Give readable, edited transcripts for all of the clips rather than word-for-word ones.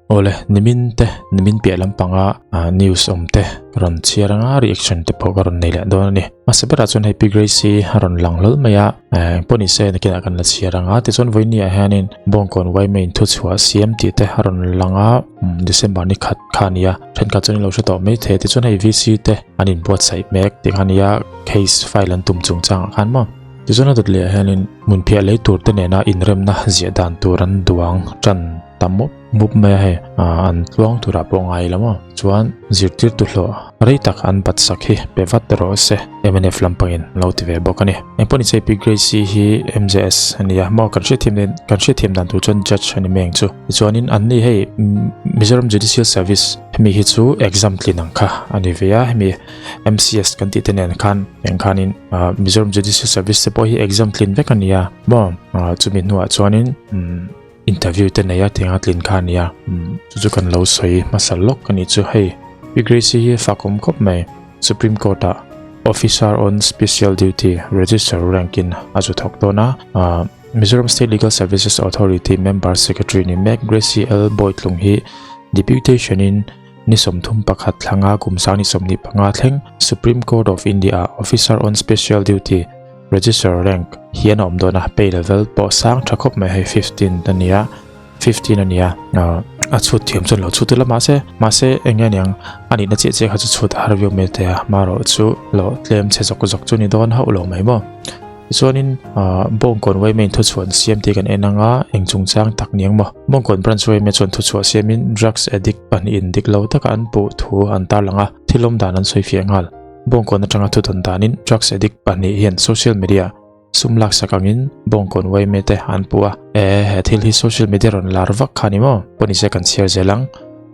Awle, nimin te, nimin piah lampanga news awm te ka rawn chhiar anga reaction te pawh ka rawn nei leh dawn a ni. Hmasa berah chuan hei Pi Grace hi a rawn lang hlawl mai a, engpawh ni se nakinah kan la chhiar anga tichuan vawinia hianin Bawngkawn Yma in thuchhuah siam tih te a rawn lang a, December ni khat kha a ni a, thenkhat chuan in lo hre tawh mai thei a tichuan hei VC te an inbuatsaih mek tih kha a ni a, case file an tum chungchangah khan maw. Tichuan a dawt leh ah hianin hmunphiah lei tur te nena inremna ziah dan tur an duang tan ta mup mup mai a hei an tluang turah pawh ngai lo maw chuan zirtirtu hlawh rei tak an bat sak hi pe vat rawh se mnf lampangin lo ti ve bawk a ni. Engpawh ni se Pi Grace-i hi MJS a ni a maw kan hriatthiam nen kan hriatthiam dan tur chuan judge a ni mai ang chu tichuanin an ni hei Mizoram Judicial Service hemi hi chu exam tlin ang kha a ni ve a hemi MCS kan tih te nen khan eng khanin Mizoram Judicial Service te pawh hi exam tlin vek a ni a maw chumi hnuah chuanin interview te nei a tinga tlin kha a ni a chu chu kan lo sawi hmasa lawk a nih chu hei Pi Grace hi fak awm khawp mai Supreme Court ah Officer on Special Duty Register rank in a zu thawk dawn a Mizoram State Legal Services Authority Member Secretary ni mek Grace L Bawitlung hi deputation in Ni 31 thlanga kum sang ni 25 thleng Supreme Court of India ah Officer on Special Duty, Register Rank, hian a awm dawn a, pay level pawh sang tha khawp mai hei 15 a nia, 15 a nia, a chhut thiam chuan lo chhut ila mahse, mahse eng nge niang a nihna chiah chiah kha chu chhut a har viau mai te a, marawh chu lo tlem chhe zawk zawk chu ni dawn hauh lo mai maw. Tichuanin Bawngkawn Yma in thuchhuah an siam tih kan en anga eng chungchang tak ni ang maw? Bawngkawn Branch Yma chuan thuchhuah siamin drugs addict pahnihin dik lo taka an puh thu an tarlang a, thil awm dan an sawi fiah nghal. Bawngkawn atanga thu dawn danin drugs addict pahnih hian social media sum laksak angin Bawngkawn Yma te an puh a. E, he thil hi social media rawn lar vak kha ni maw? Pawhnise kan chhiar zel ang.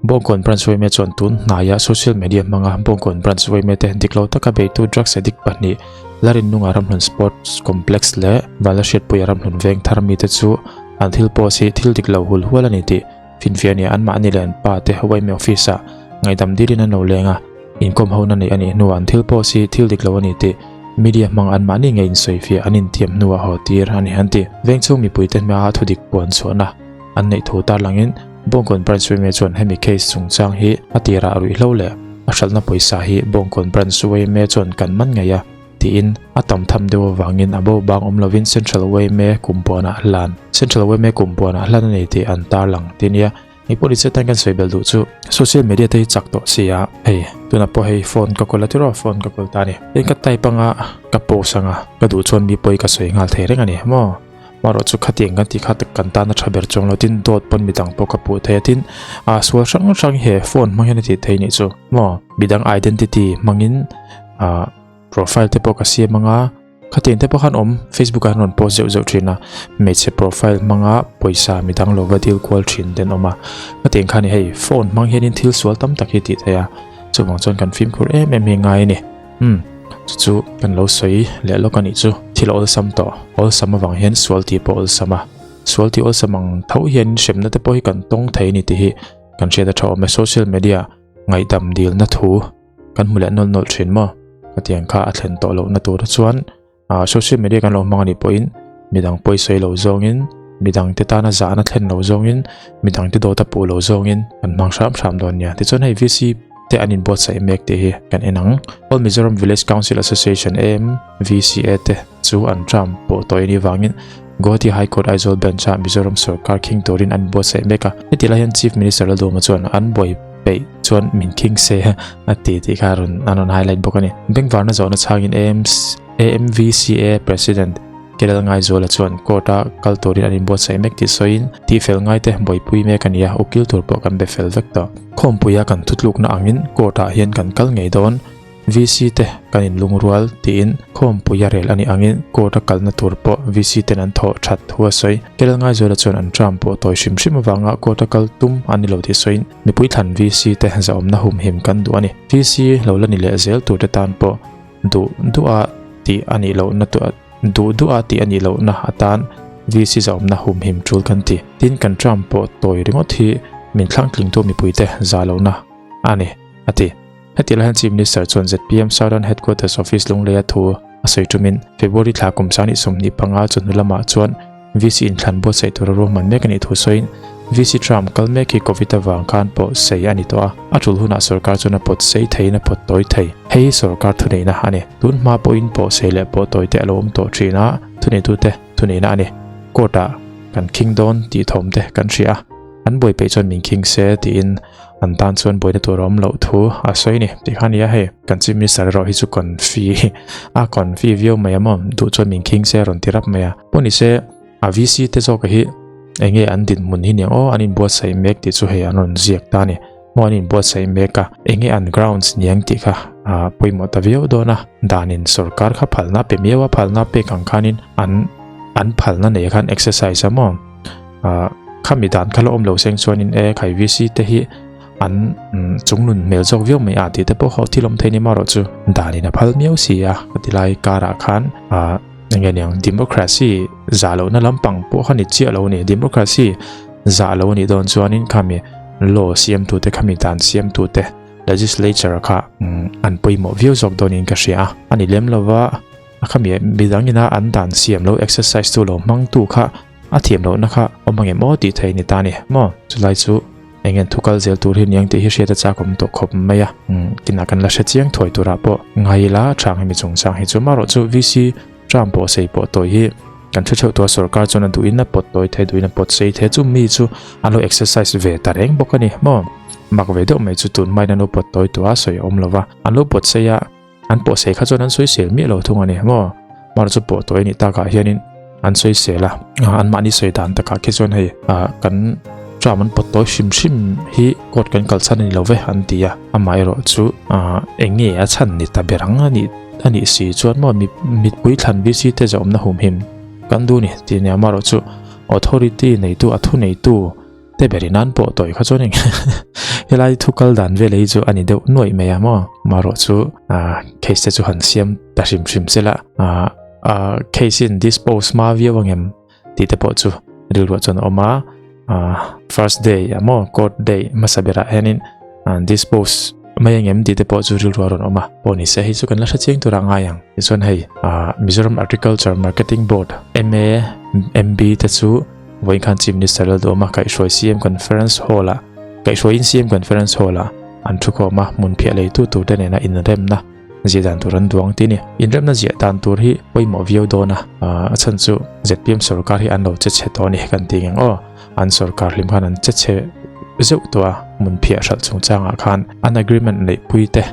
Bawngkawn Branch Yma chuan tun hnaia social media hmanga Bawngkawn Branch Yma te dik lo taka beitu drugs addict pahnih Larinnunga Ramhlun Sports Complex leh Valahriatpuia Ramhlun Veng thar mite chu an thil post hi thil dik lo hul hual a ni tih finfiah a ni a, anmahni leh an pa te yma office ah ngaihdam dilin an lo leng a, inkawm hona neih a nih hnuah an thil post hi thil dik lo a ni tih media hmang anmahni ngei insawifiah an intiam hnuah haw tir a ni an ti. Vengchhung mipuite hmaah thudik puan chhuahna an neih thu tarlangin Bawngkawn Branch yma chuan hemi case chungchang hi a tirah ruihhlo leh a hralhna pawisa hi Bawngkawn Branch yma chuan kan man ngei a tiin a tam tham deuh avangin a bo bang awm lovin Central yma kumpuanah hlan Central yma kumpuanah hlan a nei tih an tarlang ti nia. Hei pawh ni che tan kan sawi bel duh chu social media te hi chak tawh si a hei tunah pawh hei phone ka kawl a tiraw phone ka kawl ta a ni. Tin ka type anga ka post anga ka duh chuan mi pawi ka sawi nghal thei reng a ni maw. Marawh chu khatiang kan tih kha kan tan a tha ber chuang lo tin dawt pawn midang pawh ka puh thei a tin ah sual hrang hrang he phone hmang hian a tih theih nih chu maw midang identity hmangin ah profile te pawh ka siam anga khatiang te pawh khan awm facebook ah hian rawn post zeuh zeuh thin a hmeichhe profile hmanga pawisa midang lo va deal kual thin te an awm a khatiang khan hei phone hmang hianin thil sual tam tak hi tih theih a chuvang chuan kan fimkhur em em hi ngai a ni. Umm chu chu kan lo sawi leh lawk a nih chu thil awlsam tawh awlsam avang hian sual tih pawh awlsam a sual tih awlsam ang tho hian hremna te pawh hi kan tawng thei a ni tih hi kan hriat a tha awm e social media ngaihdam dilna thu kan hmu leh nawlh nawlh thin maw ka tiang kha a thlen tawh lohna tur chuan ah social media kan lo hmang a nih pawhin midang pawi sawi lo zawngin midang te tana zahna thlen lo zawngin midang te dawt a puh lo zawngin kan hmang hram hram dawn nia tichuan hei VC te an inbuatsaih mek tih hi kan en ang All Mizoram Village Council Association AMVCA te chu an term pawh tawh in avangin Guwahati High Court Aizawl Bench ah Mizoram sorkar khing turin an inbuatsaih mek a heti lai hian Chief Minister Lalduhawma chuan an buai peih chuan min khing se a ti tih kha rawn an rawn highlight bawk a ni. Bengvarna zawhna chhangin AMVCA President Kelal Ngaizuala chuan court a kal turin an inbuatsaih mek tih sawiin tihfel ngaite buaipui mek a ni a, ukil tur pawh kan be fel vek tawh. Khawmpuia kan thutlukna angin court ah hian kan kal ngei dawn. VC te kan inlungrual tiin khawmpui a rel a nih angin court a kalna tur pawh VC ten an thawh that thu a sawi. Kel Ngaizuala chuan an term pawh tawi hrim hrim avanga court a kal tum a ni lo tih sawiin mipui thlan VC te zahawmna humhim kan duh a ni. VC lo la ni leh zel tur te tan pawh duh duh a tih a nih lohna duh duh a tih a nih lohna atan VC zahawmna humhim tul kan ti. Tin kan term pawh tawi ringawt hi min thlangtlingtu mipuite zah lohna a ni a ti. Heti lai hian Chief Minister chuan zpm Southern Headquarters Office Lungleia thu a sawi tumin February thla kum 25 chawhnu lamah chuan VC inthlan buatsaih tura ruahman mek a nih thu sawiin VC term kal mek hi Covid avang khan pawh sei a ni tawh a, a tul hunah sorkar chuan a pawt sei theiin a pawt tawi thei. Hei hi sorkar thuneihna a ni. Tun hma pawhin pawh sei leh pawh tawi te a lo awm tawh thin a, thuneitute thuneihna a ni. Court ah kan khing dawn tih thawm te kan hria a, an buai peih chuan min khing se tiin an tan chuan buaina tur a awm loh thu a sawi a ni. Tih kha a ni a, hei kan Chief Minister erawh hi chu confi a confi viau mai a maw, duh chuan min khing se a rawn ti rap mai a. Pawh ni se a VC te zawk hi eng nge an dinhmun hi niang aw, an inbuatsaih mek tih chu hei an rawn ziak ta a ni. Maw an inbuatsaih mek a, eng nge an grounds niang tih kha a pawimawh ta viau dawn a, danin sorkar kha phalna pe miau a, phalna pek ang khanin an an phalna nei khan exercise a maw ah khami dan kha la awm lo seng chuanin e khai VC te hi an chungnun hmel zawk viau mai a tih te pawh ho thil awm thei ni marawh chu danin a phal miau si a ka ti lai karah khan ah eng nge niang democracy zah lohna lampang pawh kha ni chiah lo a ni democracy zah lo a nih dawn chuanin khami law siamtute khami dan siamtute legislature kha an pawimawh viau zawk dawnin ka hria a a ni lem lova a khami midang ina an dan siam lo exercise tu lo hmangtu kha a thiam lohna kha awm angem aw tih thei ni ta ni maw chulai chu eng nge thukal zel tur hi niang tih hi hriat a chak awm tawh khawp mai a kinah kan la hre chiang thuai turah pawh ngai ila chang hemi chungchang hi chu marawh chu VC Trump pawh sei pawh tawi hi kan thu theuh tua sorkar chuan a duhin a pawt tawi thei duhin a pawt sei thei chu mi chu an lo exercise ve ta reng bawk a ni maw mak ve deuh mai chu tun hmain an lo pawt tawi tua sawi a awm lova an lo pawt sei a an pawh sei kha chuan an sawi sel miah lo thung a ni maw mar chu pawh tawi a nih takah hianin an sawi sel a an mahni sawi dan takah khi chuan hei kan Trump an pawt tawi hrim hrim hi court kan kal chhan a ni lo ve an ti a amaherawh chu eng nge a chhan ni ta ber ang a nih a nih si chuan maw mi mitpui thlan VC te zawmna humhim kan duh ni tih nia amaherawh chu authority neitu a thu neitu te berin an pawh tawi kha chuan eng helai thu kal dan vel hi chu a ni deuh nuaih mai a maw amaherawh chu case te chu han siam ta hrim hrim sela case in dispose hma viau angem tih te pawh chu rilruah chuan a awm a first day a maw court day hmasa berah hianin dispose mai ang em tih te pawh chu rilruah a rawn awm a pawh ni se hei chu kan la hre chiang tur a ngai ang tichuan hei Mizoram Agriculture Marketing Board M_A M_B te chu vawiin khan Chief Minister Lalduhawma kaihhruai C_M Conference Hall ah kaihhruaiin C_M Conference Hall ah an thukhawm a hmun phiah leitu tur te nena inremna ziah dan tur an duang tih a ni. Inremna ziah dan tur hi pawimawh viau dawn a, a chhan chu zpm sorkar hi an lo che chhe tawh a ni kan ti ngang aw. An sorkar hlim khan an che chhe zeuh tawh a, hmun phiah hralh chungchangah khan an agreement neihpui te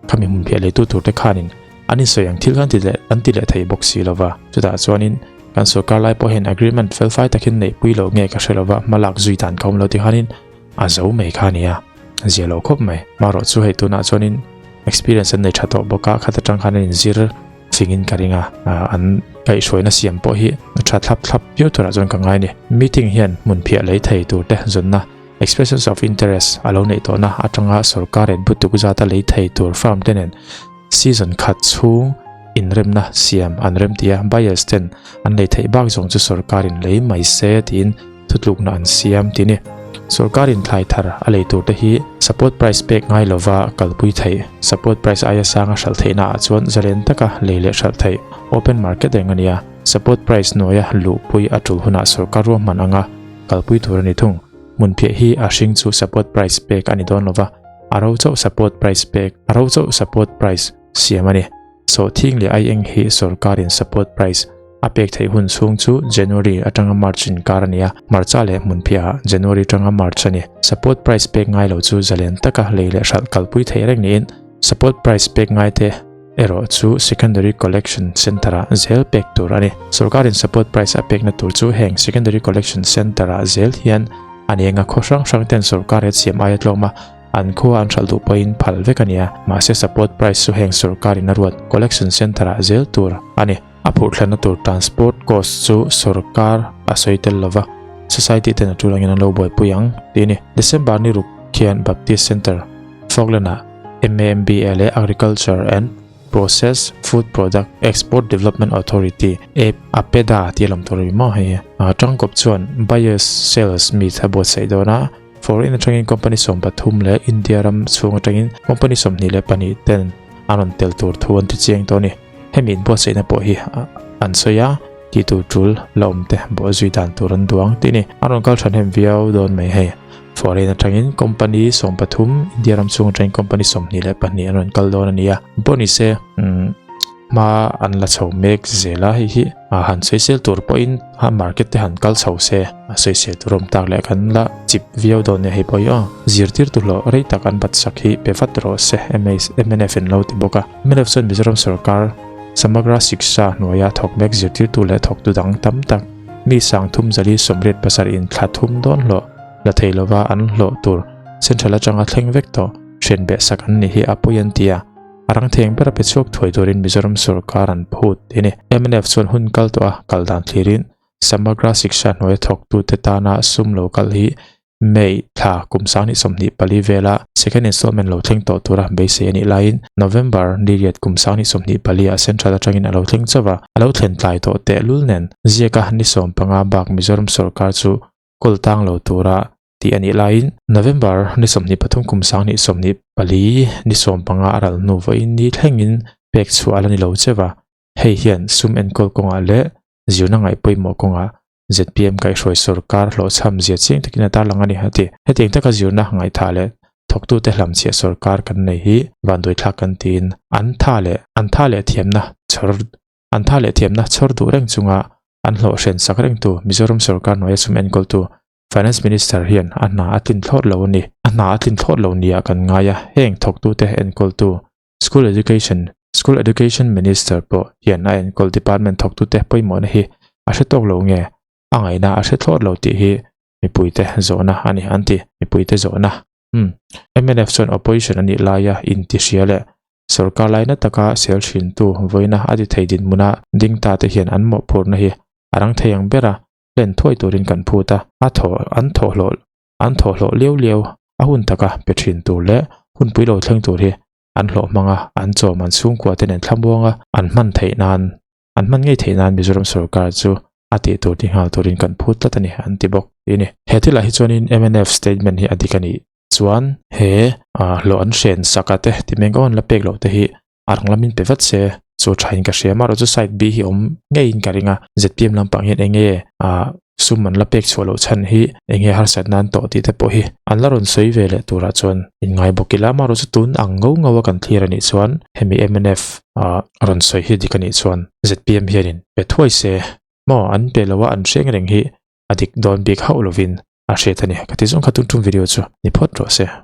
khami hmun phiah leitu tur te khanin an insawi ang thil kha an ti leh an ti leh thei bawk si lo va. Chutah chuanin kan sorkar lai pawh hian agreement felfai takin neihpui loh nge ka hre lo va, hmalak zui dan ka awm lo ti khanin a zo mai kha a ni a, zia lo khawp mai. Marawh chu hei tunah chuanin experience an nei tha tawh bawk a, khat atang khan an inzir fingin ka ring a, an kaihhruaina siam pawh hi tha thlap thlap viau turah chuan ka ngai a ni. Meeting hian hmun phiah lei thei tur te zawnna expressions of interest a lo neih tawhna atanga sorkar in butuk zata lei thei tur firm te nen season khat chhung inremna siam an rem ti a, buyers ten an lei theih bak zawng chu sorkar in lei mai se tiin Thutlukna an siam tih a ni. Sorkarin thlai thar a lei turte hi support price pek ngai lova kalpui theih, support price aia sanga hralh theihna ah chuan zalen taka lei leh hralh theih, open market reng a nia. Support price hnuaia luhpui a tul hunah sorkar ruahman anga kalpui tur a ni thung. Hmunphiah hi a hring chu support price pek a ni dawn lova, a ro chauh support price pek, a ro chauh support price siam a ni. Sawhthing leh aieng hi sorkarin support price a pek theih hun chhung chu January atanga March inkar a ni a, Hmarcha leh hmunphiahah January atanga March a ni. Support price pek ngai lo chu zalen taka lei leh hralh kalpui theih reng niin support price pek ngai te erawh chu Secondary Collection Centre-ah zel pek tur a ni. Sorkarin support price a pekna tur chu heng Secondary Collection Centre-ah zel hian a ni eng a, khaw hrang hrang ten sorkar he siam aia tlawm a, An khua an hralh duh pawhin phal vek a nia, mahse support price chu heng sorkarin a ruat collection centre ah zel tur a ni. A phurhthlenna tur transport cost chu sorkar a sawi tel lova, society ten a tul angin an lo buaipui ang tih a ni. December ni ruk khian Baptist Centre, Falkland ah MAMBA leh Agriculture and Processed Food Product Export Development Authority, APEDA tih a lawm tur a ni maw hei. Tangkawp chuan buyers sales meet a buatsaih dawn a. Foreign atangin company 13 leh India ram chhung atangin company 22 ten an rawn tel tur thu an ti chiang tawh a ni. Hemi inbuatsaihna pawh hi an sawi a, Tih tur tul la awm te bawh zui dan tur an duang tih a ni. An rawn kal thahnem viau dawn mai hei. Foreign atangin company 13, India ram chhung atangin company 22 an rawn kal dawn a ni a. Pawh ni se hma an la chho mek zel a, hei hi han sawisel tur pawhin a market te han kal chho se a sawisel tur awm tak leh kan la chip viau dawn nia hei pawh hi aw. Zirtirtu hlawh rei tak an bat sak hi pe vat rawh se mnf in lo ti bawk a. Mnf chuan Mizoram sorkar Samagra Shiksha hnuaia thawk mek zirtirtu leh thawktu dang tam tak mi sang thum zali 87 in thla thum dawn hlawh la thei lova an hlawh tur Central atanga thleng vek tawh hrian beh sak an ni hi a pawi an ti a, a rang theng bera pe chhuak thuai turin Mizoram sorkar an phut a ni. Mnf chuan hun kal tawh a kal dan thlirin Samagra Shiksha hnuaia thawktute tana sum lo kal hi May thla kum 2024 vela second installment lo thleng tawh tura beisei a nih laiin November ni riat kum 2024 ah Central atangin a lo thleng chauh a, a lo thlen tlai tawh tehlul nen ziaka ni 15 bak Mizoram sorkar chu kawl tang lo tura tih a nih laiin November ni 23 kum 2024 ni 15 a ral hnu vawiin ni thlengin pek chhuah a la ni lo chauh a, hei hian sum enkawl kawngah leh zirna ngaih pawimawh kawngah ZPM kaihhruai sorkar hlawhchham zia chiang takin a tarlang a ni a ti. Hetiang taka zirna ngaihthah leh thawktute hlamchhiah sorkar kan nei hi vanduaithlak kan tiin an tha leh an tha leh thiamna chhawr an tha leh thiamna chhawr duh reng chunga an hlawh hren sak rengtu Mizoram sorkar hnuaia sum enkawltu Finance Minister hian a hna a tlin thlawt lo a ni. A hna a tlin thlawt lo nia kan ngai a, heng thawktute enkawltu School Education School Education Minister pawh hian a enkawl department thawktute pawimawhna hi a hre tawk lo nge, a ngaihna a hre thlawt lo tih hi mipuite zawhna a ni an ti. Mipuite zawhna. Umm. Mnf chuan opposition a nih laia intihria leh sorkar laina taka sel thintu vawiina a ti thei dinhmuna ding ta te hian an mawhphurhna hi a rang thei ang bera hlen thuai turin kan phut a, a thaw an thawhhlawh an thawhhlawh liau liau a hun taka pe thin tur leh hunpui lo thleng tur hi an hlawh hmang a, an chawm an chhungkua te nen thlamuang a, an hman theih nan an hman ngei theih nan Mizoram sorkar chu a tih tur ti nghal turin kan phut tlat a ni an ti bawk tih a ni. He thilah hi chuanin mnf statement hi a dik a nih chuan he hlawh an hren sak a te ti meng aw an la pek loh te hi a rang lamin pe vat se chu thain ka hria amaherawhchu side B hi awm ngeiin ka ring a zpm lampang hian eng nge ah sum an la pek chhuah loh chhan hi eng nge harsat nan tawh tih te pawh hi an la rawn sawi ve leh turah chuan inngai bawk ila amaherawhchu tun ang ngau ngau a kan thlir anih chuan hemi mnf ah rawn sawi hi dik anih chuan zpm hianin pe thuai se maw an pe lo a an hreng reng hi a dik dawn bik hauh lovin a hriat a ni ka ti zawng kha tun tum video chu ni phawt rawh se.